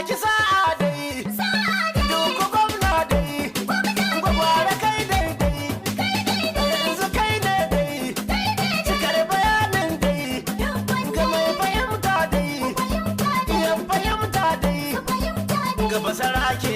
Baki sa'a dai, Dukku gwamna dai, Gwagware kai daidai, yanzu kai ne dai, cikar bayanin dai, ga mai fahimta dai, ya fahimta dai, gaba sarake.